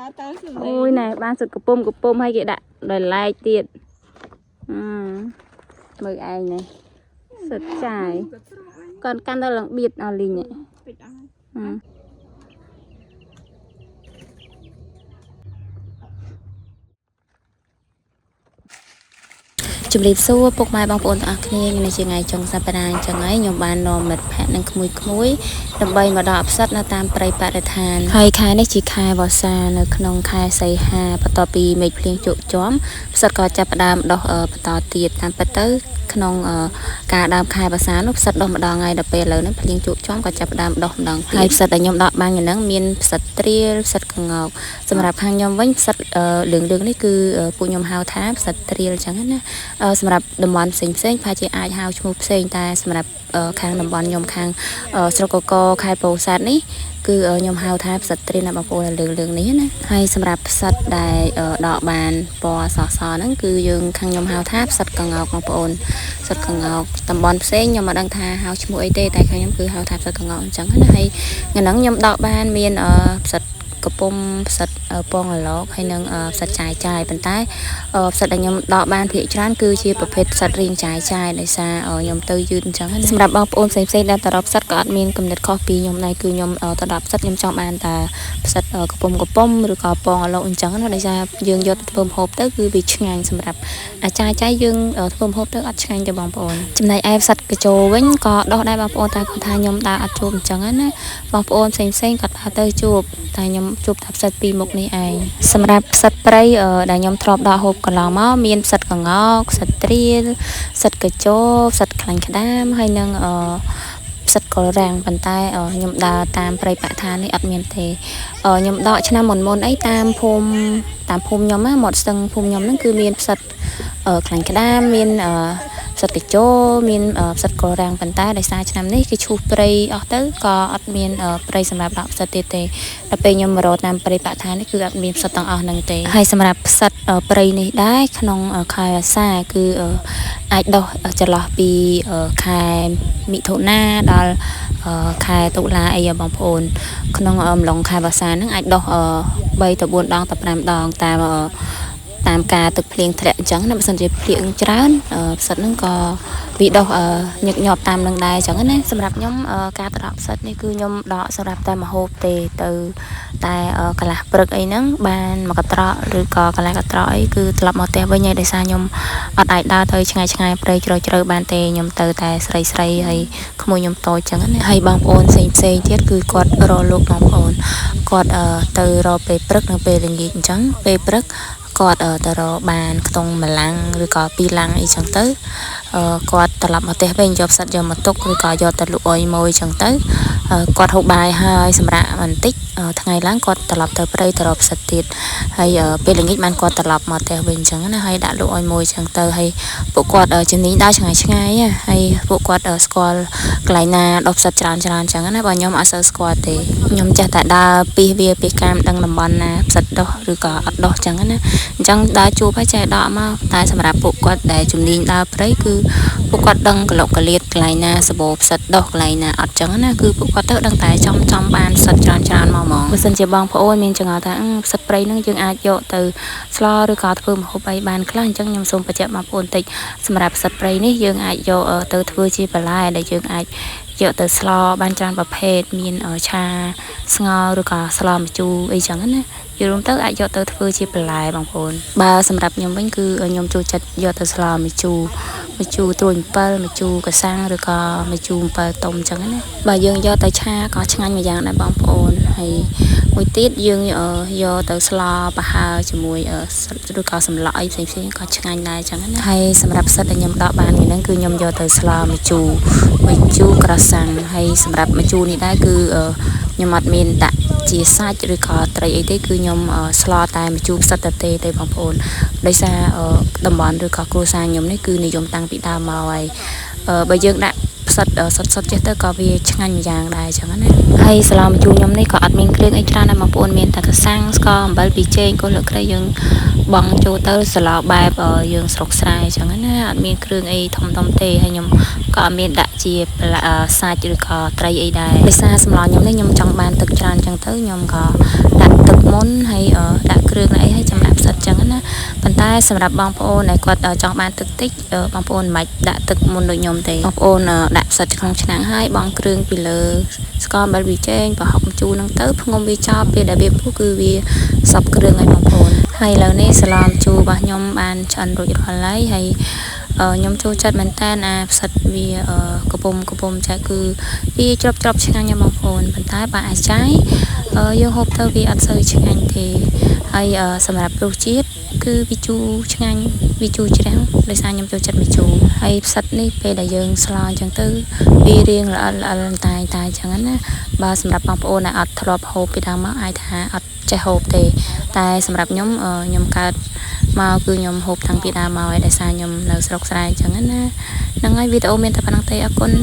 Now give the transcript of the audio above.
ដើរទៅសំ អូយណែបានសុទ្ធកពុំកពុំហើយគេដាក់ដោយឡែកទៀតអឺមើលឯងនេះសុទ្ធចាយ ក៏ត្រកអញ គាត់កាន់ដល់ឡើងបៀតអស់លីងហ៎ ពេចអស់ អឺ ជំរាបសួរពុកម៉ែបងប្អូនទាំងអស់គ្នាថ្ងៃនេះជាថ្ងៃចុងសប្តាហ៍អញ្ចឹងហើយខ្ញុំបាននាំមិត្តភ័ក្តិនិងក្មួយក្មួយដើម្បីមកដល់អផ្សិតនៅតាមព្រៃបរិស្ថានហើយខែនេះជាខែវស្សានៅក្នុងខែសីហាបន្ទាប់ពីមេឃភ្លៀងជោកជាំផ្សិតក៏ចាប់ផ្ដើមដុះបន្តទៀតតាមពិតទៅក្នុងការដើមខែវស្សានោះផ្សិតដុះម្ដងហើយដល់ពេលឥឡូវនេះភ្លៀងជោកជាំក៏ចាប់ផ្ដើមដុះម្ដងទៀតហើយផ្សិតដែលខ្ញុំដកបានយ៉ាងហ្នឹងមានផ្សិតត្រៀលផ្សិតក្ងោកសម្រាប់ខាងខ្ញុំវិញផ្សិតលឿងៗនេះគឺពួកខ្ញុំហៅថាផ្សិតត្រៀលអញ្ចឹងណា សម្រាប់តំបន់ផ្សេងផ្សេងៗប្រហែលជាអាចហៅឈ្មោះផ្សេងតែសម្រាប់ខាងតំបន់ខ្ញុំខាងស្រុកកកខេត្តពោធិ៍សាត់នេះគឺខ្ញុំហៅថាផ្សិតត្រៀមណាបងប្អូនលើរឿងនេះណាហើយសម្រាប់ផ្សិតដែលដកបានពណ៌សសហ្នឹងគឺយើងខាងខ្ញុំហៅថាផ្សិតក្ងោកបងប្អូនផ្សិតក្ងោកតំបន់ផ្សេងខ្ញុំមិនដឹងថាហៅឈ្មោះអីទេតែខាងខ្ញុំគឺហៅថាផ្សិតក្ងោកអញ្ចឹងណាហើយថ្ងៃហ្នឹងខ្ញុំដកបានមានផ្សិតកពុំផ្សិតពងអាឡោកហើយនិងផ្សិតចាយចាយប៉ុន្តែ ផ្សិតដែលខ្ញុំដកបានភាគច្រើនគឺជាប្រភេទផ្សិតរាងចាយចាយដោយសារខ្ញុំទៅយឺតអញ្ចឹងណាសម្រាប់បងប្អូនផ្សេងៗដែលទៅរកផ្សិតក៏អត់មានគំនិតខុសពីខ្ញុំដែរគឺខ្ញុំទៅដល់ផ្សិតខ្ញុំចង់បានតែផ្សិតកពុំកពុំឬក៏ពងអាឡុកអញ្ចឹងណាដោយសារយើងយកទៅធ្វើម្ហូបទៅគឺវាឆ្ងាញ់សម្រាប់អាចារ្យចាយយើងធ្វើម្ហូបទៅអត់ឆ្ងាញ់ទេបងប្អូនចំណែកឯផ្សិតកញ្ជោវិញក៏ដោះដែរបងប្អូនតែគាត់ថាខ្ញុំដើរអត់ជួបអញ្ចឹងណាបងប្អូនផ្សេងៗគាត់ដើរទៅជួបតែខ្ញុំជួបតែផ្សិតពីរមុខនេះឯងសម្រាប់ផ្សិតព្រៃដែលខ្ញុំធ្លាប់ដកហូបកន្លងមកមានផ្សិតក្ងោកផ្សិតត្រៀលផ្សិតកញ្ជោផ្សិតខ្លាញ់ក្តាមហើយនិងផ្សិតកលរាំងប៉ុន្តែខ្ញុំដើរតាមព្រៃបរិស្ថាននេះអត់មានទេខ្ញុំដកឆ្នាំមុនមុនអីតាមភូមិតាមភូមិខ្ញុំណាមាត់ស្ទឹងភូមិខ្ញុំហ្នឹងគឺមានផ្សិតខ្លាញ់ក្តាមមានផ្សិតកញ្ជោមានផ្សិតកលរាំងប៉ុន្តែដោយសារឆ្នាំនេះគេឈូសព្រៃអស់ទៅក៏អត់មានព្រៃសម្រាប់ដកផ្សិតទៀតទេដល់ពេលខ្ញុំមករកតាមព្រៃបរិស្ថាននេះគឺអត់មានផ្សិតទាំងអស់ហ្នឹងទេហើយសម្រាប់ផ្សិតព្រៃនេះដែរក្នុងខែវស្សាគឺអាចដុះចន្លោះពីខែមិថុនាដល់ខែតុលាអីបងប្អូនក្នុងអំឡុងខែវស្សាហ្នឹងអាចដុះ3ទៅ4ដងទៅ5ដងតាមតាមការទឹកភ្លៀងធ្លាក់អញ្ចឹងណាបើសិនជាភ្លៀងច្រើនផ្សិតហ្នឹងក៏វាដុះញឹកញាប់តាមនឹងដែរអញ្ចឹងណាសម្រាប់ខ្ញុំការទៅដកផ្សិតនេះគឺខ្ញុំដកសម្រាប់តែម្ហូបទេទៅតែកន្លះព្រឹកអីហ្នឹងបានមកកត្រកឬក៏កន្លះកត្រកអីគឺត្រឡប់មកផ្ទះវិញហើយដោយសារខ្ញុំអត់អាចដើរទៅឆ្ងាយឆ្ងាយព្រៃជ្រៅជ្រៅបានទេខ្ញុំទៅតែស្រីស្រីហើយក្មួយខ្ញុំតូចអញ្ចឹងណាហើយបងប្អូនផ្សេងផ្សេងទៀតគឺគាត់រកលោកបងប្អូនគាត់ទៅរកពេលព្រឹកនិងពេលល្ងាចអញ្ចឹងពេលព្រឹកគាត់ទៅរកបានខ្ទង់ម្លាំងឬក៏ពីរឡាំងអីចឹងទៅគាត់ត្រឡប់មកផ្ទះវិញយកផ្សិតយកមកទុកឬក៏យកទៅលក់អុយមួយចឹងទៅគាត់ហូបបាយហើយសម្រាប់បន្តិចថ្ងៃឡើងគាត់ត្រឡប់ទៅព្រៃទៅរកផ្សិតទៀតហើយពេលល្ងាចបានគាត់ត្រឡប់មកផ្ទះវិញចឹងណាហើយដាក់លក់អុយមួយចឹងទៅហើយពួកគាត់ជំនាញដើរឆ្ងាយឆ្ងាយហើយពួកគាត់ស្គាល់កន្លែងណាដុះផ្សិតច្រើនច្រើនចឹងណាបើខ្ញុំអត់សូវស្គាល់ទេខ្ញុំចេះតែដើរពីវាពីកាមដឹងតំបន់ណាផ្សិតដុះឬក៏អត់ដុះចឹងណាអញ្ចឹងដើរជួបហើយចេះដកមកតែសម្រាប់ពួកគាត់ដែលជំនាញដើរព្រៃគឺពួកគាត់ដឹងកលុកកលៀតកន្លែងណាសបោផ្សិតដុះកន្លែងណាអត់ចឹងណាគឺពួកគាត់ទៅដឹងតែចំចំបានផ្សិតច្រើនច្រើនមកហ្មងបើសិនជាបងប្អូនមានចង្អល់ថាផ្សិតព្រៃហ្នឹងយើងអាចយកទៅស្លឬក៏ធ្វើម្ហូបអីបានខ្លះអញ្ចឹងខ្ញុំសូមបញ្ជាក់បងប្អូនតិចសម្រាប់ផ្សិតព្រៃនេះយើងអាចយកទៅធ្វើជាបន្លែដែលយើងអាចយកទៅស្លបានច្រើនប្រភេទមានឆាស្ងោរឬក៏ស្លម្ជូរអីចឹងណាយល់រួមទៅអាចយកទៅធ្វើជាបន្លែបងប្អូនបើសម្រាប់ខ្ញុំវិញគឺខ្ញុំចូលចិត្តយកទៅស្លម្ជូរម្ជូរត្រួយអំពិលម្ជូរកសាំងឬក៏ម្ជូរអំពិលទុំចឹងណាបើយើងយកទៅឆាក៏ឆ្ងាញ់មួយយ៉ាងដែរបងប្អូនហើយមួយទៀតយើងយកទៅស្លប្រហើជាមួយឬក៏សម្លក់អីផ្សេងផ្សេងក៏ឆ្ងាញ់ដែរចឹងណាហើយសម្រាប់ផ្សិតដែលខ្ញុំដកបានថ្ងៃហ្នឹងគឺខ្ញុំយកទៅស្លម្ជូរម្ជូរក្រសាំងហើយសម្រាប់ម្ជូរនេះដែរគឺខ្ញុំអត់មានដាក់ជាសាច់ឬក៏ត្រីអីទេគឺខ្ញុំស្លតែម្ជូរផ្សិតតែទេបងប្អូនដោយសារតំបន់ឬក៏គ្រួសារខ្ញុំនេះគឺនិយមតាំងពីដើមមកហើយបើយើងដាក់ផ្សិតសុតសុតចេះទៅក៏វាឆ្ងាញ់ម្យ៉ាងដែរចឹងណាហើយស្លម្ជូរខ្ញុំនេះក៏អត់មានគ្រឿងអីច្រើនដែរបងប្អូនមានតែកសាំងស្ករអំបិលប៊ីចេងគល់លក្រីយើងបងចូលទៅស្លបែបយើងស្រុកស្រែចឹងណាអត់មានគ្រឿងអីធំធំទេហើយខ្ញុំក៏អត់មានដាក់ជាសាច់ឬក៏ត្រីអីដែរដោយសារសម្លខ្ញុំនេះខ្ញុំចង់បានទឹកច្រើនចឹងទៅខ្ញុំក៏ដាក់ទឹកមុនហើយ តែសម្រាប់បងប្អូនដែលគាត់ចង់បានទឹកតិចបងប្អូនមិនបាច់ដាក់ទឹកមុនដូចខ្ញុំទេបងប្អូនដាក់ផ្សិតក្នុងឆ្នាំងហើយបង់គ្រឿងពីលើស្ករអំបិលប៊ីចេងប្រហុកម្ជូរហ្នឹងទៅផ្ងំវាចោលពេលដែលវាពុះគឺវាសព្វគ្រឿងឲ្យបងប្អូនហើយឥឡូវនេះសម្លម្ជូររបស់ខ្ញុំបានឆ្អិនរួចរាល់ហើយហើយខ្ញុំចូលចិត្តមែនតើអាផ្សិតវាកពុំកពុំចែកគឺវាជ្រប់ជ្រប់ឆ្ងាញ់ណាស់បងប្អូនប៉ុន្តែបើអាចចាយយើងហូបទៅវាអត់សូវឆ្ងាញ់ទេហើយសម្រាប់រសជាតិគឺវាជូរឆ្ងាញ់វាជូរជ្រាំងដោយសារខ្ញុំចូលចិត្តម្ជូរហើយផ្សិតនេះពេលដែលយើងស្លអញ្ចឹងទៅវារៀងល្អិតល្អិលតែតែអញ្ចឹងណាបើសម្រាប់បងប្អូនដែលអត់ធ្លាប់ហូបពីដើមមកអាចថាអត់ចេះហូបទេតែសម្រាប់ខ្ញុំខ្ញុំកើតមកគឺខ្ញុំហូបតាំងពីដើមមកហើយដោយសារខ្ញុំនៅស្រុកស្រែអញ្ចឹងណាហ្នឹងហើយវីដេអូមានតែប៉ុណ្ណឹងទេអរគុណ។